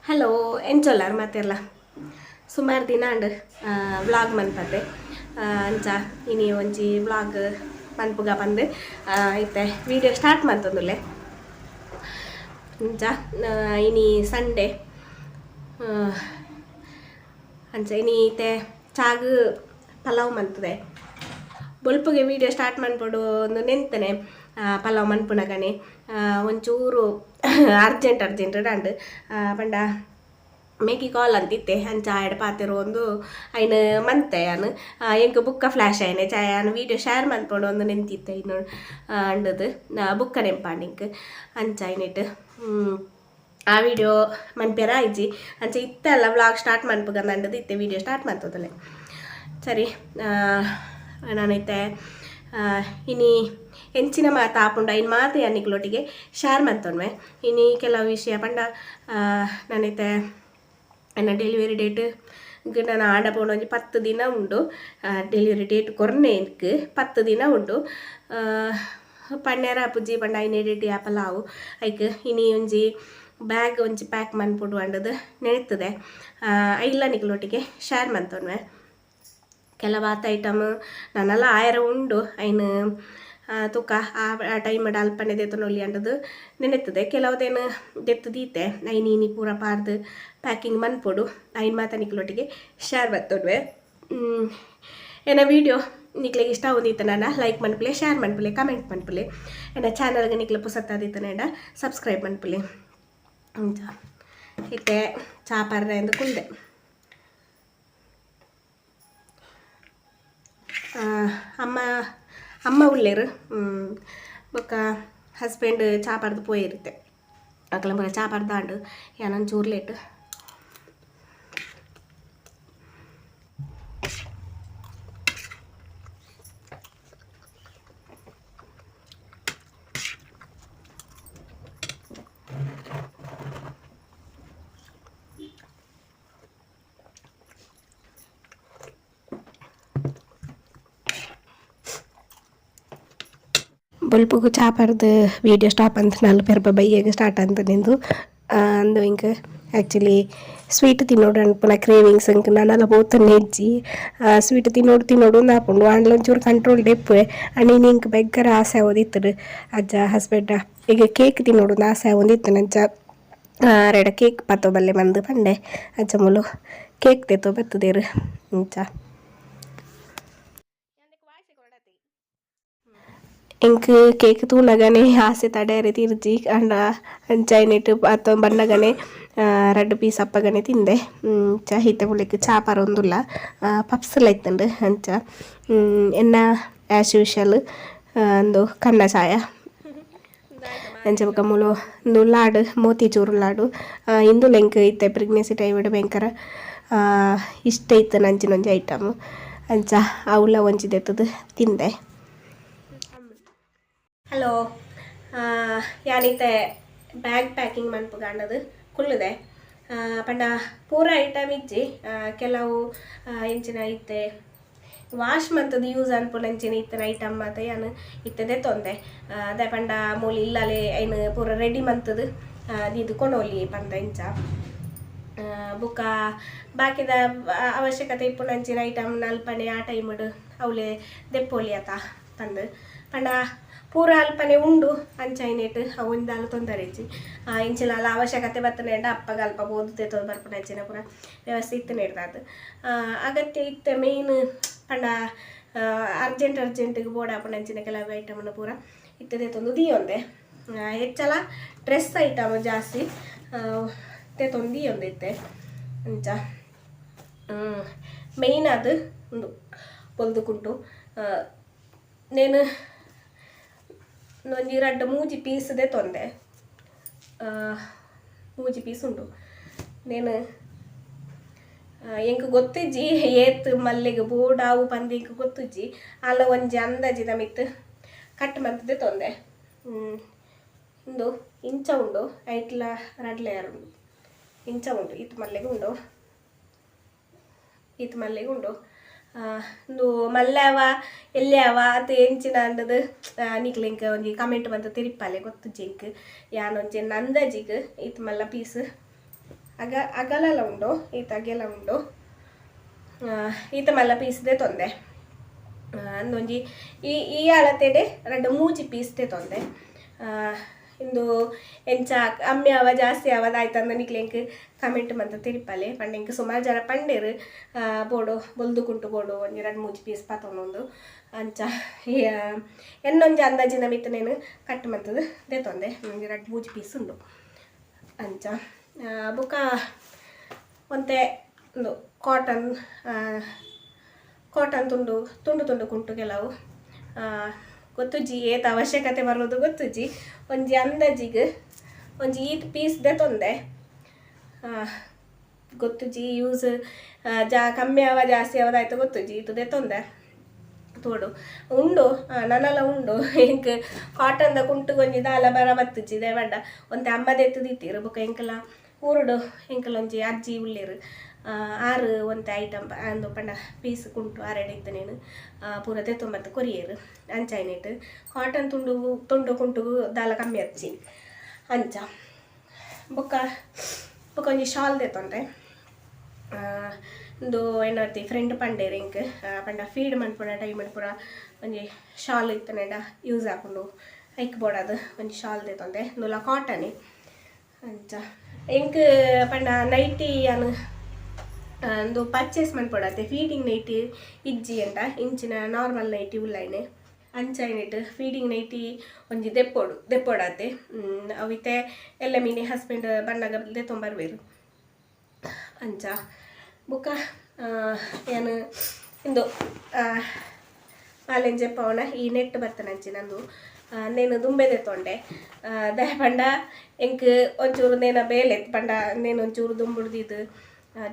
Hello, ಎಂಚೊಲ್ಲಾರ್ ಮಾತೆರ್ಲ? ಸುಮಾರು ದಿನ ಆಂಡ್ ವ್ಲಾಗ್ ಮನ್ಪತೆ. ಅಂಚ ಇನಿ ಒಂಜಿ ವ್ಲಾಗ್ ಮನ್ಪುಗ ಪಂದ್ ಇತ್ತೆ ವೀಡಿಯೋ ಸ್ಟಾರ್ಟ್ ಮಂತೊಂದುಲ್ಲೆ. ಅಂಚ ಇನಿ ಸಂಡೇ. ಅಂಚ ಇನಿ ಇತ್ತೆ ಚಾಗ್ ಪಲಾವ್ ಮಂತುದೆ. ಬೊಲ್ಪುಗೆ ವೀಡಿಯೋ ಸ್ಟಾರ್ಟ್ ಮನ್ಪೊಡು ಒಂದು ನೆಂತನೆ. ಪಲಾವ್ ಮನ್ಪುನಗನೆ ಒಂಚೂರು ಅರ್ಜೆಂಟ್ ಅರ್ಜೆಂಟ್ ಆಂಡ್. ಪಂಡ ಮೇಕಿ ಕಾಲ್ ಅಂತಿತ್ತೆ. ಅಂಚ ಆಯಡ ಪಾತೆರ ಒಂದು ಐನ್ ಮಂತೆ ಯಾನ್. ಎಂಕ್ ಬುಕ್ಕ ಫ್ಲಾಶ್ ಆಯ್ನೆ ಚಾಯ ಯಾನ್ ವೀಡಿಯೋ ಶೇರ್ ಮನ್ಪೊಡು ಒಂದು ನೆಂತಿತ್ತೆ. ಇನ್ನು ಅಂಡದು ಬುಕ್ಕ ನೆಂಪಾಂಡ್ ಇಂಕ್. ಅಂಚ ಐನಿಟ್ ಆ ವಿಡಿಯೋ ಮನ್ಪೆರ ಆಯ್ಜಿ. ಅಂಚ ಇತ್ತೆಲ್ಲ ವ್ಲಾಗ್ ಸ್ಟಾರ್ಟ್ ಮನ್ಪುಗ ಅಂಡದು ಇತ್ತೆ ವೀಡಿಯೋ ಸ್ಟಾರ್ಟ್ ಮಂತದಲೆ. ಸರಿ, ನಾನೈತೆ ಇನಿ ಎಂಚಿನ ಮಾತ ಆಪುಂಡು ಐನ್ ಮಾತ ಯಾನಿಕ್ಲೊಟ್ಟಿಗೆ ಶೇರ್ ಮಂತೊನ್ವೆ. ಇನಿ ಕೆಲವು ವಿಷಯ ಪಂಡ ನಾನೈತೆ ಎನ್ನ ಡೆಲಿವರಿ ಡೇಟ್ ನಾನು ಆಂಡ ಪೋಣ ಒಂಜಿ 10 ದಿನ ಉಂಡು. ಡೆಲಿವರಿ ಡೇಟ್ ಕೊರ್ನೆ ಎಂಕ್ 10 ದಿನ ಉಂಡು. ಪಣ್ಣೆರ ಪುಜ್ಜಿ ಪಂಡ ಐನೇ ಡೇಟ್ ಯಾಪಲ ಆವು. ಐಕ್ ಇನಿ ಒಂಜಿ ಬ್ಯಾಗ್ ಒಂಜಿ ಪ್ಯಾಕ್ ಮನ್ಪೊಡು ಅಂಡದು ನೆನೆತದೆ. ಐಲ ನಿಕ್ಲೊಟ್ಟಿಗೆ ಶೇರ್ ಮಂತೊನ್ವೆ. ಕೆಲವಾತ ಐಟಮ್ ನನ್ನಲ ಆಯರ ಉಂಡು. ಐನ್ ತುಕ ಆ ಟೈಮ್ ಅಲ್ಪನೆ ದೆತ್ತೊನೊಲಿ ಅಂಡದು ನೆನೆತದೆ. ಕೆಲವುದೇನು ದೆತ್ತು ದೀತೆ. ಐನ್ ಇನಿ ಪೂರ ಪಾರ್ದು ಪ್ಯಾಕಿಂಗ್ ಮನ್ಪೊಡು. ಐನ್ ಮಾತ ನಿಕ್ಲೊಟ್ಟಿಗೆ ಶೇರ್ ಬತ್ತೊಡ್ವೆ. ಎನ್ನ ವೀಡಿಯೋ ನಿಕ್ಲೆಗ್ ಇಷ್ಟ ಆವೊಂದಿತ್ತನಾನ ಲೈಕ್ ಮನ್ಪುಲೆ, ಶೇರ್ ಮನ್ಪುಲೆ, ಕಮೆಂಟ್ ಮನ್ಪುಲೆ. ಎನ್ನ ಚಾನಲ್ಗೆ ನಿಕ್ಲೆ ಪುಸತ್ತಾದಿತ್ತನೇಡ ಸಬ್ಸ್ಕ್ರೈಬ್ ಮನ್ಪುಲೆ. ಅಂಚ ಇತ್ತೆ ಚಾ ಪರ್ರೆ ಅಂದ್ ಕುಲ್ದೆ. ಅಮ್ಮ ಅಮ್ಮ ಉಲ್ಲೆರ್. ಬೊಕ್ಕ ಹಸ್ಬೆಂಡ್ ಚಾ ಪರ್ದು ಪೋಯಿರುತ್ತೆ. ಅಕಲ ಪೂರ ಚಾ ಪರ್ದಾಂಡ್. ಯಾನ್ ಒಂಚೂರು ಲೇಟ್. ಬೊಲ್ಪುಗು ಚಾ ಪರ್ದ್ ವೀಡಿಯೋ ಸ್ಟಾಪ್ ಅಂತ್ ನಾಲ್ ಪೆರ್ಬ ಬಯ್ಯಗ್ ಸ್ಟಾರ್ಟ್ ಅಂತ್ ನಿಂದು. ಅಂದು ಎಂಕ್ ಆ್ಯಕ್ಚುಲಿ ಸ್ವೀಟ್ ತಿನ್ನೋಡು ಅನ್ಪುನ ಕ್ರೇವಿಂಗ್ಸ್ ಎಂಕ್ ನನಲ ಪೋತುಂಡ ಇಜ್ಜಿ. ಸ್ವೀಟ್ ತಿನ್ನೋಡು ತಿನ್ನೋಡು ಅಂದ್ ಆಪುಂಡು. ಆಂಡಲ ಒಂಚೂರು ಕಂಟ್ರೋಲ್ ಇಪ್ಪುವೆ. ಆಂಡ ಇನಿ ಎಂಕ್ ಬೆಗ್ಗರ ಆಸೆ ಆವೊಂದಿತ್ತುಂಡು. ಅಜ್ಜ ಹಸ್ಬೆಂಡ ಈಗ ಕೇಕ್ ತಿನ್ನೋಡು ಅಂದ್ ಆಸೆ ಆವೊಂದಿತ್ತುಂಡು. ಅಂಚ ಅರೆಡ ಕೇಕ್ ಪತ್ತೊ ಬಲ್ಲೆ ಪಂದ್ ಪಂಡೆ. ಅಂಚ ಮೂಲು ಕೇಕ್ ದೆತ್ತೊ ಬತ್ತುದೆರ್. ಇಂಚ ಎಂಕ್ ಕೇಕ್ ತೂನಗನೆ ಆಸೆ ತಡೆಯರೆ ತೀರ್ಜಿ. ಆಂಡ ಅಂಚ ಐನೆಟ್ ಪತ್ತೊಂದು ಬನ್ನಗನೆ ರಡ್ಡ್ ಪೀಸ್ ಅಪ್ಪಗನೆ ತಿಂದೆ. ಚಾ ಇತ್ತೆ ಬುಲೆಕ್ ಚಾ ಪರೊಂದುಲ್ಲ. ಪಪ್ಸ್ ಲ ಇತ್ತುಂಡು. ಅಂಚ ಎನ್ನ ಆ್ಯಸ್ ಯೂಶುವಲ್ ಉಂದು ಕನ್ನ ಚಾಯ. ಅಂಚ ಬೊಕ ಮೂಲು ಉಂದು ಲಾಡು, ಮೋತಿಚೂರು ಲಾಡು. ಇಂದುಲ ಎಂಕ್ ಇತ್ತೆ ಪ್ರೆಗ್ನೆನ್ಸಿ ಟೈಮ್ ಡ್ ಭಯಂಕರ ಇಷ್ಟ ಇತ್ತಿನ ಅಂಚಿನ ಒಂಜಿ ಐಟಮ್. ಅಂಚ ಅವುಲ ಒಂಜಿ ದೆತ್ತುದು ತಿಂದೆ. ಹಲೋ, ಯಾನಿತ್ತೆ ಬ್ಯಾಗ್ ಪ್ಯಾಕಿಂಗ್ ಮನ್ಪುಗಾಂಡದು ಕುಲ್ಲುದೆ. ಪಂಡ ಪೂರ ಐಟಮ್ ಇಜ್ಜಿ. ಕೆಲವು ಎಂಚಿನ ಇತ್ತೆ ವಾಶ್ ಮಂತುದು ಯೂಸ್ ಅನ್ಪುನಂಚಿನ ಇತ್ತಿನ ಐಟಮ್ ಮಾತ ಯಾನ್ ಇತ್ತೆ ದೆತ್ತೊಂದೆ. ದಾಯೆ ಪಂಡ ಮೂಲು ಇಲ್ಲಲೆ ಐನ್ ಪೂರ ರೆಡಿ ಮಂತುದು ದೀದ್ ಕೊನೊಲಿ ಪಂದ್ ಇಂಚ. ಬೊಕ ಬಾಕಿದ ಅವಶ್ಯಕತೆ ಇಪ್ಪುನಂಚಿನ ಐಟಮ್ ಅಲ್ಪನೆ ಆ ಟೈಮ್ ಡ್ ಅವ್ಲೆ ದೆಪ್ಪೊಲಿ ಅತ ಪಂದ್. ಪಂಡ ಪೂರ ಅಲ್ಪನೆ ಉಂಡು. ಅಂಚ ಐನೆಟ್ ಅವು ದಾಲ ತೊಂದರೆ ಇಜ್ಜಿ. ಇಂಚಿನ ಅವಶ್ಯಕತೆ ಬತ್ತುಂಡ ಅಪ್ಪಗ ಅಲ್ಪ ಪೋದು ದೆತ್ತೊಂದು ಬರ್ಪುನಂಚಿನ ಪೂರ ವ್ಯವಸ್ಥೆ ಇತ್ತಿನೆಡ್ದಾದ್. ಅಗತ್ಯ ಇತ್ತೆ ಮೇನ್ ಪಂಡ ಅರ್ಜೆಂಟ್ ಅರ್ಜೆಂಟ್ಗ್ ಬೋಡಾಪುನಂಚಿನ ಕೆಲವು ಐಟಮ್ನ ಪೂರ ಇತ್ತೆ ದೆತ್ತೊಂದು ದೀಯೊಂದೆ. ಹೆಚ್ಚಲ ಡ್ರೆಸ್ ಐಟಮ್ ಜಾಸ್ತಿ ದೆತ್ತೊಂದು ದೀಯೊಂದೆ ಇತ್ತೆ. ಅಂಚ ಮೇಯ್ನ್ ಆದ್ ಉಂದು ಪೊಲ್ದು ಕುಂಟು. ನೇನು ಒಂಜಿ ರಡ್ಡ್ ಮೂಜಿ ಪೀಸ್ ದೆತ್ತೊಂದೆ. ಮೂಜಿ ಪೀಸ್ ಉಂಡು. ನೇನು ಎಂಕ್ ಗೊತ್ತಿಜ್ಜಿ ಏತ್ ಮಲ್ಲೆಗ್ ಬೋಡಾವು ಪಂದ್ ಎಂಕ್ ಗೊತ್ತುಜ್ಜಿ. ಆಲ ಒಂಜಿ ಅಂದಾಜಿದ ಮಿತ್ತ್ ಕಟ್ ಮಂತ್ ದೆತ್ತೊಂದೆ. ಉಂದು ಇಂಚ ಉಂಡು. ಐಟ್ಲ ರಡ್ಡ್ ಲೇಯರ್ ಉಂಡು. ಇಂಚ ಉಂಡು. ಈತ್ ಮಲ್ಲೆಗ್ ಉಂಡು. ಈತ್ ಮಲ್ಲೆಗ್ ಉಂಡು. ಉಂದು ಮಲ್ಲೆ ಆವ ಎಲ್ಯ ಆವ ಅತ್ ಎಂಚಿನ ಅಂದದ್ ನಿಕ್ಲ್ ಎಂಕ್ ಒಂಜಿ ಕಮೆಂಟ್ ಮಂತ್ ತೆರಿಪಾಲೆ. ಗೊತ್ತುಜ್ಜಿ ಎಂಕ್. ಯಾನ್ ಒಂಜಿ ಅಂದಾಜಿಗ್ ಈತ್ ಮಲ್ಲ ಪೀಸ್ ಅಗ ಅಗಲಲ ಉಂಡು, ಈತ ಅಗೆಲ ಉಂಡು. ಈತ ಮಲ್ಲ ಪೀಸ್ ದೆತೊಂದೆ. ಅಂದೊಂಜಿ ಈ ಈ ಅಳತೆಡೆ ರಡ್ಡ್ ಮೂಜಿ ಪೀಸ್ ದೆತೊಂದೆ. ಇಂದು ಎಂಚ ಅಮ್ಮೆ ಅವ ಜಾಸ್ತಿ ಆವದ ಆಯ್ತಂದ ನಿಕ್ಲೆಂಕ್ ಕಮೆಂಟ್ ಮಂತ ತೆರಿಪಾಲೆ. ಪಂಡ ಎಂಕ್ ಸುಮಾರು ಜನ ಪಂಡೇರು ಬೋಡು ಬೊಲ್ದು ಕುಂಟು ಬೋಡು, ಒಂಜಿ ರಡ್ಡ್ ಮೂಜಿ ಪೀಸ್ ಪತೊಂದು. ಅಂಚ ಎನ್ನೊಂಜಿ ಅಂದಾಜಿನ ಮಿತ್ತ್ ನೇನು ಕಟ್ ಮಂತುದು ದೆತೊಂದೆ. ಒಂಜಿ ರಡ್ಡ್ ಮೂಜಿ ಪೀಸ್ ಉಂಡು ಅಂಚ. ಬೊಕ ಒಂತೆ ಉಂದು ಕಾಟನ್ ಕಾಟನ್ ತುಂಡು ತುಂಡು ತುಂಡು ಕುಂಟು ಕೆಲವು. ಗೊತ್ತುಜ್ಜಿ ಏತ್ ಅವಶ್ಯಕತೆ ಬರೋದು ಗೊತ್ತುಜ್ಜಿ. ಒಂಜಿ ಅಂದಾಜಿಗ್ ಒಂಜಿ ಈತ್ ಪೀಸ್ ದೆತೊಂದೆ. ಗೊತ್ತುಜ್ಜಿ ಯೂಸ್ ಜಾ ಕಮ್ಮಿ ಆವ ಜಾಸ್ತಿ ಆವದಾಯ್ತು ಗೊತ್ತುಜ್ಜಿ. ಈತ್ ದೆತೊಂದೆ, ತೋಡು ಉಂಡು. ನನಲ ಉಂಡು. ಎಂಕ್ ಕಾಟನ್ದ ಕುಂಟುಗೊಂಜಿ ಒಂಜಿ ದಾಲ ಬರ ಬತ್ತುಜ್ಜಿ ದೇವಂಡ. ಒಂತೆ ಅಮ್ಮ ದೆತ್ತುದಿತ್ತೀರು. ಬೊಕ ಎಂಕಲ ಊರುಡು ಎಂಕಲೊಂಜಿ ಅಜ್ಜಿ ಉಲ್ಲೇರು, ಆರು ಒಂತೆ ಐಟಮ್ ಅಂದು ಪಂಡ ಪೀಸ್ ಕುಂಟು ಆರೆಡೆ ಇತ್ತನೇನು ಪೂರ ದೆತ್ತೊಂಬತ್ತು ಕೊರಿಯೇರು. ಅಂಚಾಯಿನೆಟ್ ಕಾಟನ್ ತುಂಡು ತುಂಡು ಕುಂಟುಗು ದಾಲ ಕಮ್ಮಿ ಅಚ್ಚಿ ಅಂಚ. ಬೊಕ್ಕ ಬೊಕ್ಕ ಒಂಜಿ ಶಾಲ್ ದೆತ್ತೊಂಡೆ. ಇಂದು ಏನರ್ತಿ ಫ್ರೆಂಡ್ ಪಂಡೇರು ಎಂಕ್, ಪಂಡ ಫೀಡ್ ಮನ್ಪುನ ಟೈಮ್ ಪೂರ ಒಂಜಿ ಶಾಲ್ ಇತ್ತನೆಡ ಯೂಸ್ ಆಪುಂಡು, ಐಕ್ ಬೋಡಾದ್ ಒಂಜಿ ಶಾಲ್ ದೆತ್ತೊಂಡೆ. ಇಂದುಲ ಕಾಟನೆ ಅಂಚ. ಎಂಕ್ ಪಂಡ ನೈಟಿ ಯಾನ್ ಇಂದು ಪರ್ಚೇಸ್ ಮನ್ಪೊಡಾತೆ. ಫೀಡಿಂಗ್ ನೈಟಿ ಇಜ್ಜಿ ಅಂಡ, ಇಂಚಿನ ನಾರ್ಮಲ್ ನೈಟಿ ಉಲ್ಲೈನೆ. ಅಂಚಾಯಿನೆಟ್ ಫೀಡಿಂಗ್ ನೈಟಿ ಒಂಜಿ ದೆಪ್ಪೊಡು ದೆಪ್ಪೊಡಾತೆ. ಅವು ಇತ್ತೆ ಎಲ್ಲ ಮೀನಿ ಹಸ್ಬೆಂಡ್ ಬನ್ನಗ ದೆತ್ತೊಂಬರ್ವೇರು ಅಂಚ. ಬೊಕ್ಕ ಯಾನ್ ಇಂದು ಬಾಲೆಂಜೆ ಪವನ ಈ ನೆಟ್ ಬತ್ತನಂಚಿ ನಂದು ನೇನು ದುಂಬೆ ದೆತ್ತೊಂಡೆ. ದಾಯೆ ಪಂಡ ಎಂಕ್ ಒಂಚೂರು ನೇನ ಬೇಲೆ ಪಂಡ ನೇನು ಒಂಚೂರು ದುಂಬುಡ್ದಿದ್ದು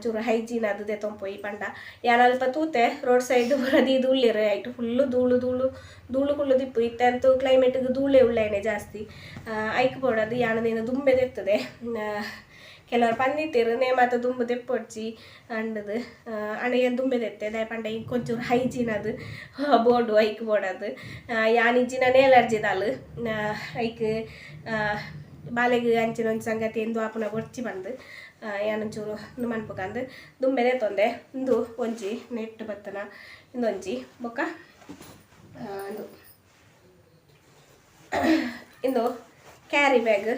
ಚೂರು ಹೈಜೀನ್ ಅದು ದೆತ್ತೊಂಪೋಯಿ. ಪಂಡ ಯಾನ್ ಅಲ್ಪ ತೂತೆ, ರೋಡ್ ಸೈಡ್ ಪೂರ ದೀದ್ ಉಲ್ಲೆರ್. ಐಟ್ ಫುಲ್ಲು ಧೂಳು ಧೂಳು ಧೂಳು ಕುಲ್ಲುದಿಪ್ಪು. ಇತ್ತೆ ಅಂತೂ ಕ್ಲೈಮೇಟ್ಗ್ ಧೂಳೇ ಉಳ್ಳೇನೆ ಜಾಸ್ತಿ. ಐಕ್ ಬೋಡಾದ್ ಯಾನ್ ನೇನು ದುಂಬೆ ದೆತ್ತದೆ. ಕೆಲವರು ಪಂದಿತ್ತೆರ್ ನೇ ಮಾತ ದುಂಬು ದೆಪ್ಪೊಡ್ಚಿ ಅಂಡದು. ಅಂಡ ಏನ್ ದುಂಬೆ ದೆತ್ತೆ. ದಾಯೆ ಪಂಡ ಇಂಕ್ ಒಂಚೂರು ಹೈಜೀನ್ ಅದು ಬೋಡು, ಐಕ್ ಬೋಡಾದ್. ಯಾನ್ ಇಜ್ಜಿನನೇ ಎಲರ್ಜಿ ದಾಲ್ ಐಕ್ ಬಾಲೆಗ್ ಅಂಚಿನ ಒಂಜಿ ಸಂಗತಿ ಎಂದು ಆಪುನ ಬೊರ್ಚಿ ಪಂದ್ ಯಾನ್ ಒಂಚೂರು ಉಂದು ಮನ್ಪುಕಂದ್ ದುಂಬೆ ದೆತ್ತೊಂದೆ. ಇಂದು ಒಂಜಿ ನೆಟ್ ಬತ್ತನ ಇಂದೊಂಜಿ. ಬೊಕ್ಕ ಇಂದು ಇಂದು ಕ್ಯಾರಿ ಬ್ಯಾಗ್.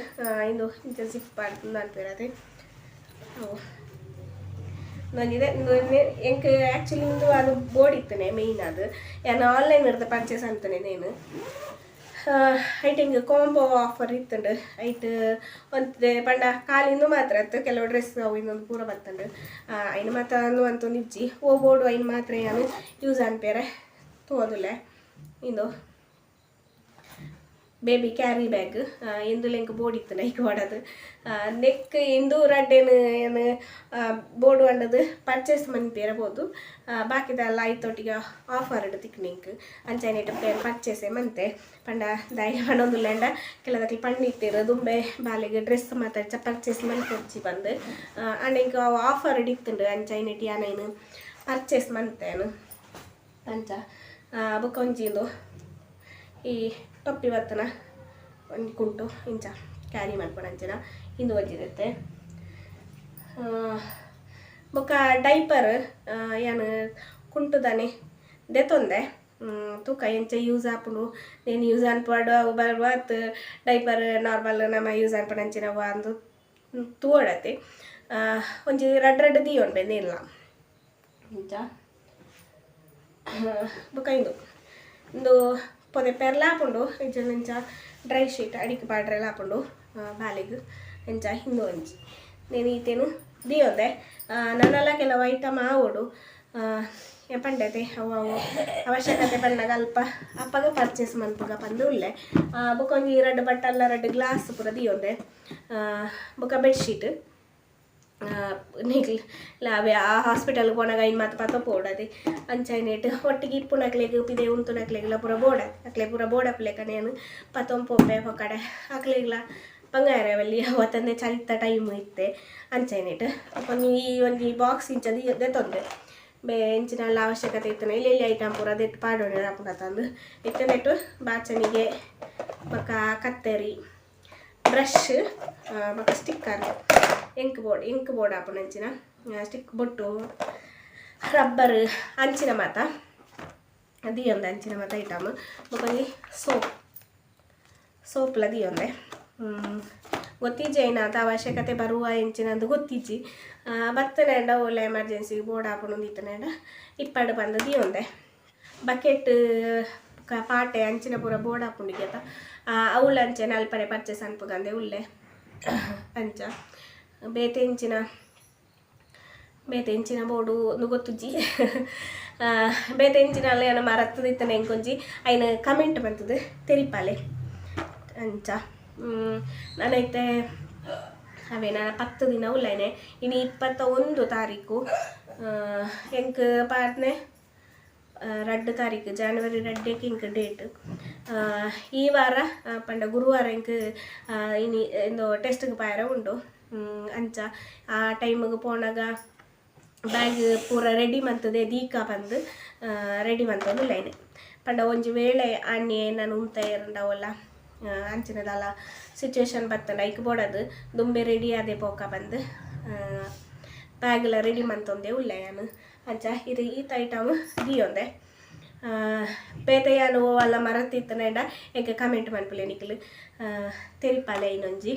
ಇಂದು ಇಂಚ ಜಿಪ್ ಅನ್ಪೇರದೆ ಅವು ಒಂಜಿದೆ. ಇಂದು ಎಂಕ್ ಆ್ಯಕ್ಚುಲಿ ಇಂದು ಅದು ಬೋರ್ಡ್ ಇತ್ತನೆ ಮೇಯ್ನ್. ಅದು ಯಾನ್ ಆನ್ಲೈನ್ ಇರ್ದ ಪರ್ಚೇಸ್ ಅಂತಾನೆ ನೇನು. ಐಟ್ ಹಿಂಗೆ ಕಾಂಬೋ ಆಫರ್ ಇತ್ತುಂಡು. ಐಟ್ ಒಂತೆ ಪಂಡ ಖಾಲಿ ಇಂದು ಮಾತ್ರ ಅತ್ತು, ಕೆಲವು ಡ್ರೆಸ್ ಅವು ಇನ್ನೊಂದು ಪೂರ ಬತ್ತುಂಡು. ಐನ್ ಮಾತ ಅಂದು ಅಂತೊಂದು ಇಜ್ಜಿ. ಓ ಬೋರ್ಡು ಐನ್ ಮಾತ್ರ ಯಾನ್ ಯೂಸ್ ಅನ್ಪೇರೆ ತೋದುಲೆ. ಇಂದು ಬೇಬಿ ಕ್ಯಾರಿ ಬ್ಯಾಗ್. ಇಂದುಲ ಎಂಕ್ ಬೋರ್ಡ್ ಇತ್ತು ಐಕ್ ವಾಡದು. ನೆಕ್ ಇಂದು ರಡ್ಡೇನು ಏನು ಬೋರ್ಡು ಅಂಡದು ಪರ್ಚೇಸ್ ಮನ್ಪೇರ ಬೋದು. ಬಾಕಿದೆಲ್ಲ ಐತೊಟ್ಟಿಗೆ ಆಫರ್ ಇಡು ತಿಕ್ನಿಂಕ್. ಅಂಚನೆ ಪರ್ಚೇಸೆ ಮಂತೆ. ಪಂಡ ದಾಯಿ ಪಂಡೊಂದುಲ್ಲೇಂಡ, ಕೆಲದಕ್ಲು ಪಂಡಿತ್ತೆರ್ ದುಂಬೆ ಬಾಲೆಗ್ ಡ್ರೆಸ್ ಮಾತ ಪರ್ಚೇಸ್ ಮನ್ಪೊಡ್ಚಿ ಪಂದ್. ಅಂಡ ಎಂಕ್ ಅವು ಆಫರ್ ಇತ್ತುಂಡು. ಅಂಚೈನೆಟ್ ಯಾನ್ ಐನ್ ಪರ್ಚೇಸ್ ಮಂತೇನು ಅಂಚ. ಬೊಕ ಒಂಜಿ ಇಂದು ಈ ಟೊಪ್ಪಿ ಬತ್ತನ ಒಂಜಿ ಕುಂಟು, ಇಂಚ ಕ್ಯಾರಿ ಮನ್ಪುನ ಅಂಚಿನ ಇಂದು ಒಂಜಿ. ಬೊಕ ಡೈಪರ್ ಯಾನ್ ಕುಂಟುದಾನೆ ದೆತೊಂದೆ. ತೂಕ ಎಂಚ ಯೂಸ್ ಆಪುಂಡು, ನೇನು ಯೂಸ್ ಅನ್ಪಡು ಅವು ಬರುವ ಅತ್ ಡೈಪರ್ ನಾರ್ಮಲ್ ನಮ ಯೂಸ್ ಅನ್ಪುನಂಚಿನ ಅಂದು ತೂವೊಡತೆ. ಒಂಜಿ ರಡ್ಡ್ ರಡ್ಡ್ ದೀಯೊನ್ಬೆ ನೇನ್ಲ ಇಂಚ. ಬೊಕ ಇಂದು ಇಂದು ಪೊದೆ ಪೆರ್ಲ ಆಪುಂಡು, ಇಂಚ ಇಂಚ ಡ್ರೈ ಶೀಟ್ ಅಡಿಕ್ ಪಾಡ್ರೆಲ ಆಪುಂಡು ಬಾಲೆಗ್ ಇಂಚ. ಇಂದು ಒಂಜಿ ನೇನು ಈತೇನು ದಿಯೊಂದೆ. ನನಲ ಕೆಲವು ಐಟಮ್ ಆವೊಡು ಪಂಡತೆ, ಅವು ಅವು ಅವಶ್ಯಕತೆ ಪನ್ನಗ ಅಲ್ಪ ಅಪ್ಪಗ ಪರ್ಚೇಸ್ ಮನ್ಪುಗ ಪಂದ್ ಉಲ್ಲೆ. ಬೊಕ ಒಂಜಿ ರಡ್ಡ್ ಬಟ್ಟಲ್ಲ, ರಡ್ಡ್ ಗ್ಲಾಸ್ ಪೂರ ದಿಯೊಂದೆ. ಬೊಕ ಬೆಡ್ಶೀಟ್. ನಿಕ್ಲ್ ಅವೇ ಆ ಹಾಸ್ಪಿಟಲ್ ಪೋನಾಗ ಐನ್ ಮಾತ ಪತ ಪೋಡದೆ. ಅಂಚಾಯಿನೆಟ್ ಒಟ್ಟಿಗೆ ಇಪ್ಪುನಕ್ಲೆಗ್ ಪಿದೆ ಉಂತುನಕ್ಲೆಗ್ಲ ಪೂರ ಬೋಡ, ಅಕ್ಲೆ ಪೂರ ಬೋಡಪ್ಪುಲೆಕನೆ ಯಾನ್ ಪತೊಂದು ಪೋಪೆ. ಪೊಕಡೆ ಅಕ್ಲೆಗ್ಲ ಬಂಗಾರ ಬಲ್ಲಿ ಅವತ್ತಂದೆ ಚಳಿತ ಟೈಮ್ ಇತ್ತೆ. ಅಂಚಾಯಿನೆಟ್ ಒಂಜಿ ಈ ಒಂಜಿ ಬಾಕ್ಸ್ ಇಂಚ ದೆತೊಂದೆ. ಎಂಚಿನಲ್ಲ ಅವಶ್ಯಕತೆ ಇತ್ತನ ಇಲ್ಲಿ ಇಲ್ಲಿ ಐಟಮ್ ಪೂರ ದೆತ್ತ್ ಪಾಡೊಂಡೆ ಆಪುಂಡತ್ತಂದು. ಇತ್ತೆ ನೆಟ್ಟು ಬಾಚಣಿಗೆ, ಬೊಕ ಕತ್ತರಿ, ಬ್ರಷ್, ಬೊಕ ಸ್ಟಿಕ್ಕರ್. ಎಂಕ್ ಬೋರ್ಡ್ ಎಂಕ್ ಬೋರ್ಡ್ ಆಪುನ ಅಂಚಿನ ಸ್ಟಿಕ್ ಬೊಟ್ಟು ರಬ್ಬರ್ ಅಂಚಿನ ಮಾತ ದಿಯೊಂದೆ ಅಂಚಿನ ಮಾತ ಐಟಮ್ ಬೊಕೊಂಜಿ ಸೋಪ್ ಸೋಪ್ಲ ದಿಯೊಂದೆ ಗೊತ್ತಿಜ್ಜಿ ಐನಾತ ಅವಶ್ಯಕತೆ ಬರುವ ಎಂಚಿನಂದು ಗೊತ್ತಿಜ್ಜಿ ಬತ್ತನೇಂಡ ಓಲ ಎಮರ್ಜೆನ್ಸಿ ಬೋರ್ಡ್ ಆಪುಂಡು ಇತ್ತನೇಂಡ ಇಪ್ಪಡು ಬಂದು ದಿಯೊಂದೆ ಬಕೆಟ್ ಪಾಟೆ ಅಂಚಿನ ಪೂರ ಬೋರ್ಡ್ ಆಪುಂಡಿಗೆ ಅವುಲ ಅಂಚೆನೆ ಅಲ್ಪನೆ ಪರ್ಚೇಸ್ ಅನ್ಪುಗಂದೆ ಉಲ್ಲೆ ಅಂಚ ಬೇತೆ ಇಂಚಿನ ಬೇತೆ ಇಂಚಿನ ಬೋರ್ಡು ಒಂದು ಗೊತ್ತುಜ್ಜಿ ಬೇತೆ ಇಂಚಿನ ಅಲ್ಲ ಏನ ಮರತ್ತದ ಇತ್ತನೆ ಎಂಕೊಂಜಿ ಐನ ಕಮೆಂಟ್ ಬಂತದ ತೆರಿಪಾಲೆ ಅಂಚ ನಾನೈತೆ ಅವೇ ನಾನು 10 ದಿನ ಉಲ್ಲೈನೆ ಇನ್ನು 21 ತಾರೀಕು ಎಂಕ್ ಪಾರ್ನೆ 2 ತಾರೀಕು ಜಾನ್ವರಿ 2 ಇಂಕ್ ಡೇಟ್ ಈ ವಾರ ಪಂಡ ಗುರುವಾರ ಇಂಕ್ ಇನಿ ಇಂದು ಟೆಸ್ಟ್ಗೆ ಪಾಯರ ಉಂಡು ಅಂಚ ಆ ಟೈಮಿಗೆ ಪೋನಾಗ ಬ್ಯಾಗ್ ಪೂರ ರೆಡಿ ಮಂತದೆ ದೀಕ ಬಂದು ರೆಡಿ ಮಂತೊಂದು ಲೈನ್ ಪಂಡ ಒಂಜಿ ವೇಳೆ ಅಣ್ಣೆ ನಾನು ಉಂತ ಇರಂಡವಲ್ಲ ಅಂಚಿನದಲ್ಲ ಸಿಚುವೇಶನ್ ಬತ್ತಂಡ ಐಕ್ ಬೋಡದು ದುಂಬೆ ರೆಡಿ ಆದೆ ಪೋಕ ಬಂದು ಬ್ಯಾಗೆಲ್ಲ ರೆಡಿ ಮಂತೊಂದೆ ಉಲ್ಲೆ ಯಾನು ಅಂಚ ಇದು ಈತ ಐಟಮ್ ದಿಯೊಂದೆ ಬೇತೆ ಯಾನು ಅಲ್ಲ ಮರತ್ತಿತ್ತನೇಡ ಎಂಕ್ ಕಮೆಂಟ್ ಮನ್ಪುಲೆ ನಿಕ್ಲು ತೆರಿಪಾಲೆ ಇನ್ನೊಂಜಿ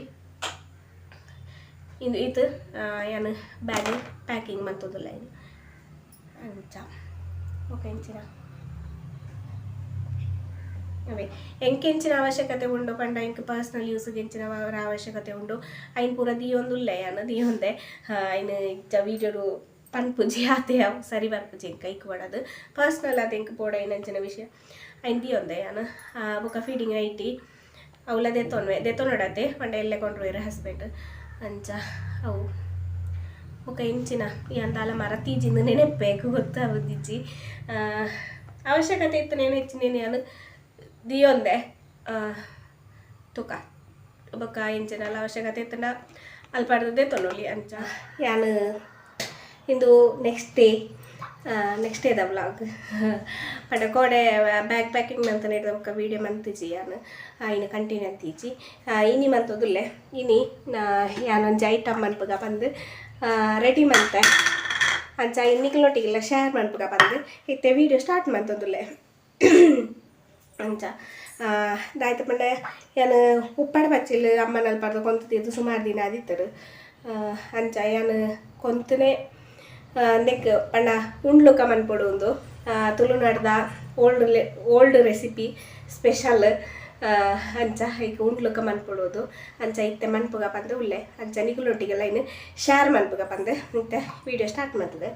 ಇಂದು ಈತ ಯಾನು ಬ್ಯಾಗ್ ಪ್ಯಾಕಿಂಗ್ ಮಂತೊಂದುಲ್ಲ ಇನ್ನು ಅಂಚ ಓಕೆ ಇಂಚಿನ ಅವೇ ಎಂಕೆಂಚಿನ ಅವಶ್ಯಕತೆ ಉಂಡು ಪಂಡ ಎಂಕ್ ಪರ್ಸನಲ್ ಯೂಸ್ಗೆ ಎಂಚಿನ ಅವಶ್ಯಕತೆ ಉಂಡು ಐನ್ ಪೂರ ದಿಯೊಂದುಲ್ಲೆ ಯಾನು ದಿಯೊಂದೆ ಐನ್ ಇಜ್ಜ ವೀಡಿಯೋಡು ಪನ್ಪುಜಿ ಆತೆ ಅವು ಸರಿ ಬರ್ಪುಜಿ ಎಂಕ್ ಐಕ್ ಬೋಡದು ಪರ್ಸನಲ್ ಆದ್ ಎಂಕ್ ಬೋಡಾಯಿನಂಚಿನ ವಿಷಯ ಐನ್ ದಿಯೊಂದೆ ಯಾನು ಬೊಕ ಫೀಡಿಂಗ್ IT ಅವುಲ ದೆತ್ತೊನ್ವೆ ದೆತ್ತೊನೊಡತೆ ಪಂಡ ಎಲ್ಲೆ ಕೊಂಡ್ರೋಯೆರ್ ಹಸ್ಬೆಂಡ್ ಅಂಚ ಅವು ಬೊಕ ಇಂಚಿನ ಯಾನ್ ದಾಲ ಮರತೀಜಿಂದ್ ನೆನೆಪ್ಪೆ ಗೊತ್ತಾವುದಿಜ್ಜಿ ಅವಶ್ಯಕತೆ ಇತ್ತು ನೇನು ಹೆಚ್ಚಿನೇನು ಯಾನ್ ದಿಯೊಂದೆ ತುಕ ಬೊಕ ಇಂಚಿನಲ ಅವಶ್ಯಕತೆ ಇತ್ತುಂಡ ಅಲ್ಪ ದೆತ್ತೊನೊಲಿ ಅಂಚ ಯಾನ್ ಇಂದು ನೆಕ್ಸ್ಟ್ ಡೇ ನೆಕ್ಸ್ಟ್ ಡೇದ ವ್ಲಾಗ್ ಪಂಡ ಕೋಡೆ ಬ್ಯಾಗ್ ಪ್ಯಾಕಿಂಗ್ ಮಂತನೆ ಬೊಕ ವೀಡಿಯೋ ಮಂತಿಜಿ ಯಾನ್ ಐನ್ ಕಂಟಿನ್ಯೂ ಅಂತೀಜಿ ಇನಿ ಮಂತೊದುಲ್ಲೆ ಇನಿ ಯಾನೊಂಜಿ ಐಟಮ್ ಮನ್ಪುಗ ಪಂದ್ ರೆಡಿ ಮಂತೆ ಅಂಚ ನಿಕ್ಲ್ನೊಟ್ಟಿಗೆಲ ಶೇರ್ ಮನ್ಪುಗ ಪಂದ್ ಇತ್ತೆ ವೀಡಿಯೋ ಸ್ಟಾರ್ಟ್ ಮಂತೊಂದುಲ್ಲೆ ಅಂಚ ದಾಯ್ತ ಪಂಡ ಯಾನ್ ಉಪ್ಪಾಡ ಬಚ್ಚಿಲ್ ಅಮ್ಮನ ಅಲ್ಪರ್ದ್ ಕೊಂತುದು ಸುಮಾರು ದಿನ ಆದಿತ್ತರು ಅಂಚ ಯಾನ್ ಕೊಂತುನೆ ನೆಕ್ ಪಂಡ ಉಂಡ್ಲುಕ ಮನ್ಪೊಡು ಉಂದು ತುಳುನಾಡ್ದ ಓಲ್ಡ್ ಓಲ್ಡ್ ರೆಸಿಪಿ ಸ್ಪೆಷಲ್ ಅಂಚ ಐಕ್ ಉಂಡ್ಲುಕ ಮನ್ಪೊಡೋದು ಅಂಚ ಇತ್ತೆ ಮನ್ಪುಗ ಪಂದ್ ಉಲ್ಲೆ ಅಂಚ ನಿಕುಲೊಟ್ಟಿಗೆಲ್ಲ ಇನ್ನು ಶೇರ್ ಮನ್ಪುಗ ಪಂದ್ ಇತ್ತೆ ವೀಡಿಯೋ ಸ್ಟಾರ್ಟ್ ಮಂತುದು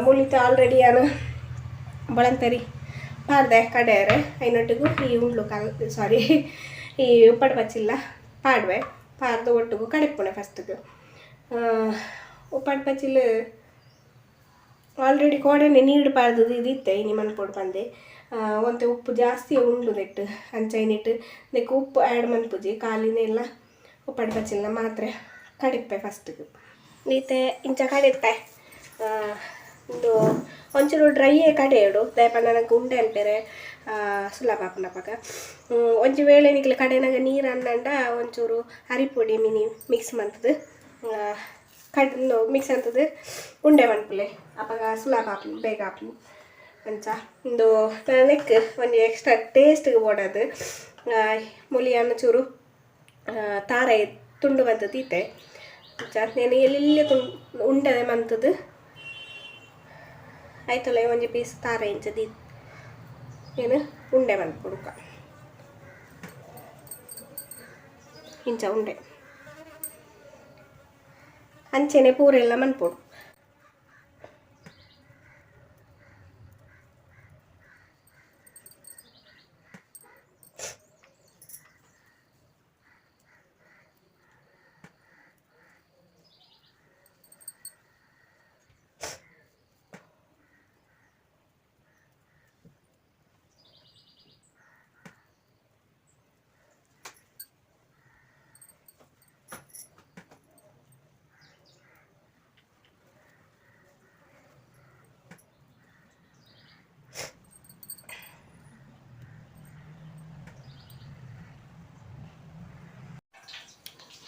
ಮೂಲಿತ ಆಲ್ರೆಡಿ ಯಾನ್ ಬೊಳಂತರಿ ಪಾಡ್ದೆ ಕಡೆಯರೆ ಐನೊಟ್ಟಿಗೂ ಈ ಉಂಡ್ಲುಕ ಸಾರಿ ಈ ಉಪ್ಪಡ್ ಪಚ್ಚಿಲ್ಲ ಪಾಡ್ವೆ ಪಾರ್ದು ಒಟ್ಟುಗು ಕಡೆಪುಣೆ ಫಸ್ಟ್ಗೆ ಉಪ್ಪಡ್ ಪಚ್ಚಿಲ್ ಆಲ್ರೆಡಿ ಕೋಡೆನೆ ನೀರು ಪಾಡ್ದು ಇದಿತ್ತೆ ಇನಿ ಮನ್ಪೊಡು ಪಂದೆ ಒಂತೆ ಉಪ್ಪು ಜಾಸ್ತಿ ಉಂಡು ನೆಟ್ಟು ಅಂಚ ಐನಿಟ್ಟು ನೆಕ್ ಉಪ್ಪು ಆ್ಯಡ್ ಮನ್ಪುಜಿ ಖಾಲಿನೇ ಇಲ್ಲ ಉಪ್ಪಡ್ ಪಚ್ಚಿಲ್ನ ಮಾತ್ರೆ ಕಡಿಪ್ಪೆ ಫಸ್ಟ್ಗೆ ಇತ್ತೆ ಇಂಚ ಕಡಿತ್ತೆ ಉಂದು ಒಂಚೂರು ಡ್ರೈಯೇ ಕಡೆಯಡು ದಾಯೆ ಪಂಡ ನಂಗೆ ಉಂಡೆ ಅನ್ಪೆರೆ ಸುಲಭ ಆಪುಂಡಪಗ ಒಂಜಿ ವೇಳೆ ನಿಕ್ಲೆ ಕಡೆನಾಗ ನೀರು ಅನ್ನಂಡ ಒಂಚೂರು ಅರಿಪೊಡಿ ಮಿನಿ ಮಿಕ್ಸ್ ಮಂತುದು ಕಡ್ ಮಿಕ್ಸ್ ಅಂತದು ಉಂಡೆ ಮನ್ಪುಲೆ ಅಪಗ ಸುಲಭ ಆಪುಂಡು ಬೇಗ ಆಪುಂಡು ಅಂಚ ಉಂದು ನೆಕ್ ಒಂಜಿ ಎಕ್ಸ್ಟ್ರಾ ಟೇಸ್ಟ್ಗೆ ಬೋಡಾದ್ ಮುಲಿಯನ್ನ ಚೂರು ತಾರಾಯಿ ತುಂಡು ಮಂತುದು ಇತ್ತೆ ಅಂಚ ನೇನು ಎಲ್ಲೆಲ್ಲೆ ತುಂಡು ಉಂಡೆ ಮಂತುದು ಐತೊಲೆ ಒಂಜಿ ಪೀಸ್ ತಾರಾಯಿ ಇಂಚ ದೀ ಏನು ಉಂಡೆ ಮನ್ಪೊಡು ಇಂಚ ಉಂಡೆ ಅಂಚೆನೆ ಪೂರೆಲ್ಲ ಮನ್ಪೊಡು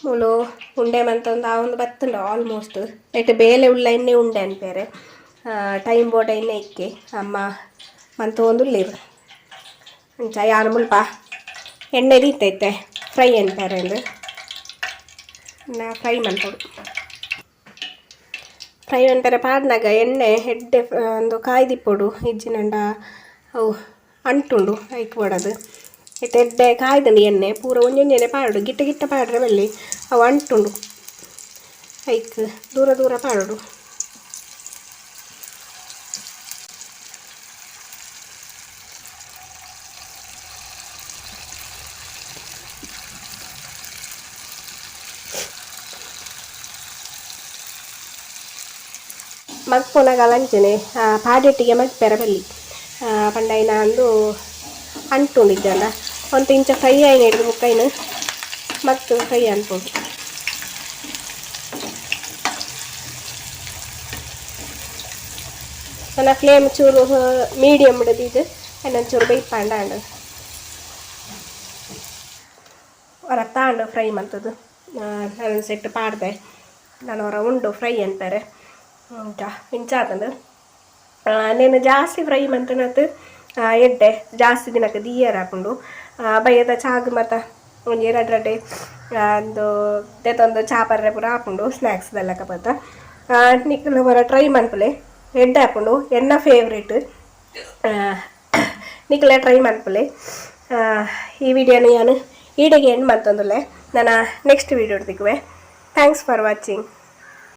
ಮೂಲು ಉಂಡೆ ಮಂತೊಂದು ಆ ಒಂದು ಬತ್ತುಂಡು ಆಲ್ಮೋಸ್ಟ್. ಐಟ್ ಬೇಲೆ ಉಳ್ಳ ಎಣ್ಣೆ ಉಂಡೆ ಅನ್ಪೇರೆ. ಟೈಮ್ ಬೋರ್ಡ್ ಎಣ್ಣೆ ಇಕ್ಕೆ ಅಮ್ಮ ಮಂತೊಂದುಲ್ಲೆರ್. ಅಂಚ ಯಾನ್ ಮುಲ್ಪ ಎಣ್ಣೆ ದೀತೈತೆ ಫ್ರೈ ಅನ್ಪೇರೆ ಅಂದ್. ನಾ ಫ್ರೈ ಮನ್ಪೊಡು. ಫ್ರೈ ಮನ್ಪೆರೆ ಪಾಡ್ನಗ ಎಣ್ಣೆ ಎಡ್ಡೆ ಒಂದು ಕಾಯ್ದಿಪ್ಪೊಡು, ಇಜ್ಜಿನಂಡ ಅವು ಅಂಟುಂಡು ಐಕ್ ಬೋಡಾದ್. ಇತ್ತೆ ಎಡ್ಡೆ ಕಾಯ್ದುಂಡು ಎಣ್ಣೆ ಪೂರ ಒಂಜೊಂಜೆನೆ ಪಾಡೊಡು, ಗಿಟ್ಟ ಗಿಟ್ಟ ಪಾಡ್ರೆ ಬಲ್ಲಿ, ಅವು ಅಂಟುಂಡು ಐಕ್, ದೂರ ದೂರ ಪಾಡೊಡು. ಮಲ್ಪುನಗ ಅಂಚನೆ ಪಾಡೆಟ್ಟಿಗೆ ಮಲ್ಪೆರೆ ಬಲ್ಲಿ, ಪಂಡ ಐನ ಅಂದು ಅಂಟುಂಡು ಇಜ್ಜಂಡ. ಒಂತೆ ಇಂಚ ಫ್ರೈ ಆಯಿನ ಹಿಡ್ದು ಬೊಕ್ಕ ಐನ್ ಮಸ್ತ್ ಫ್ರೈ ಅನ್ಪೊಡು. ನನ್ನ ಫ್ಲೇಮ್ ಚೂರು ಮೀಡಿಯಮ್ ಇದು ಐನೊಂಚೂರು ಬೇಯ್ಪಾಂಡ ಆಂಡ್ ಹೊರ ತಾಂಡು ಫ್ರೈ ಮಂತದು. ನಾನು ಸೆಟ್ ಪಾಡ್ದೆ, ನಾನು ಹೊರ ಉಂಡು ಫ್ರೈ ಅನ್ಪೆರೆ. ಇಂಚ ಇಂಚ ಆತಂದು ನೇನು ಜಾಸ್ತಿ ಫ್ರೈ ಮಂತನತ್ ಎಡ್ಡೆ, ಜಾಸ್ತಿ ದಿನಕ್ಕೆ ದೀಯರ ಆಪುಂಡು. ಬಯ್ಯದ ಚಾಗ್ ಮತ ಒಂಜಿ ರಡ್ಡ್ ರಡ್ಡೆ ಒಂದು ದೆತೊಂದು ಚಾ ಪರ್ರೆ ಪೂರ ಆಪುಂಡು, ಸ್ನ್ಯಾಕ್ಸ್ ದೆಲ್ಲಕ ಪತ್ತ. ನಿಕುಲು ಪೂರ ಟ್ರೈ ಮನ್ಪುಲೆ, ಎಡ್ಡೆ ಆಪುಂಡು. ಎನ್ನ ಫೇವ್ರೇಟ್, ನಿಕುಲೆ ಟ್ರೈ ಮನ್ಪುಲೆ. ಈ ವಿಡಿಯೋನ ಯಾನ್ ಈಡೆಗೆ ಎಂಡ್ ಮಂತೊಂದುಲ್ಲೆ. ನನ್ನ ನೆಕ್ಸ್ಟ್ ವೀಡಿಯೋ ತಿಕ್ಕುವೆ. Thanks for watching.